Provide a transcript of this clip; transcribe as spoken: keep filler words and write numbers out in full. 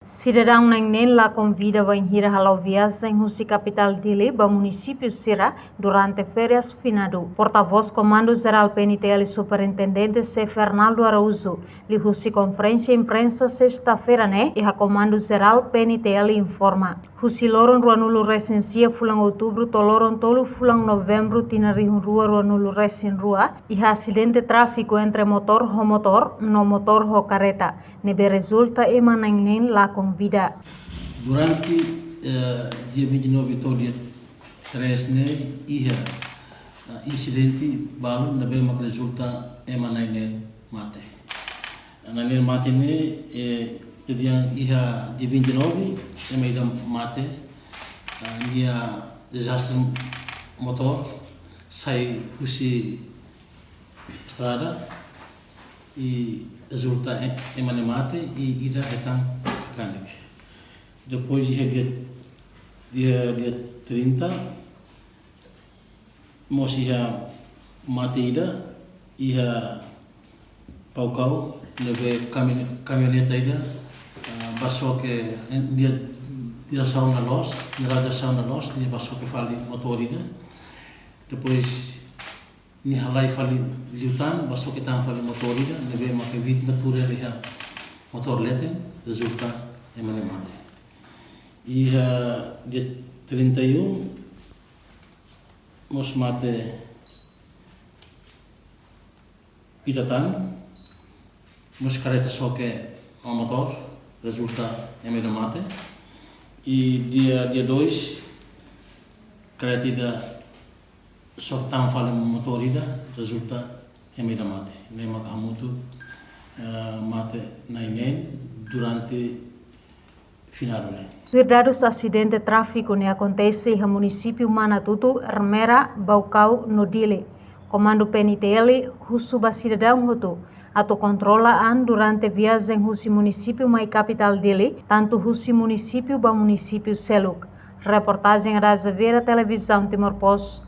Sidadaun na'in-neen lakon vida bainhira hala'o viajen husi kapitál Dili ba munisípiu sira durante férias finadu. Portavós Komandu Jerál P N T L, Superintendente Xefe Arnaldo Araújo, liuhusi konferénsia imprensa sesta-feira ne'e, iha Komandu Jerál P N T L informa. Husi loron ruanulu resin sia fulan Outubru to'o loron tolu fulan Novembru tinan rihun rua ruanulu resin rua, iha asidente tráfiku entre motór ho motór no motór ho kareta, ne'ebé rezulta ema na'in-neen lakon vida. Durante, eh, dia vinte e nove to'o dia três ne'e iha, eh, insidente balu ne'ebé mak rezulta ema na'in-neen mate. Na'in-neen mate ne'e, eh, ita dehan iha dia vinte e nove, ema ida mate, ah, nia dezastre motór, sai husi estrada, i rezulta e-, ema ne'e mate, i ida hetan kanek. Depois iha dia, dia, dia trinta, mós iha mate ida, iha Baucau, ne'ebé kami-, kamioneta ida, ah, ba xoke, eh, nia diresaun la loos, nia diresaun la loos, nia ba xoke fali motór ida. Depois, nia halai fali liután, ba xoke tan fali motór ida, ne'ebé maka vítima tuur hela iha motór leten, rezulta ema ne'e mate. Iha dia trinta e um, mós mate ida tan, mós kareta xoke ho motór, rezulta ema ida mate. I dia, dia dois, kareta ida xoke tan fali motór ida, rezulta ema ida mate. Ne'e maka hamutuk, eh, mate na'in-neen durante finadu ne'e. Tuir dadus, asidente tráfiku ne'e akontese iha munisípiu Manatuto, Ermera, Baucau no Dili. Komandu P N T L husu ba sidadaun hotu atu kontrola an durante viajen husi munisípiu mai kapitál Dili, tantu husi munisípiu ba munisípiu seluk. Reportajen Ada Azevedo, Televizaun Timor Post,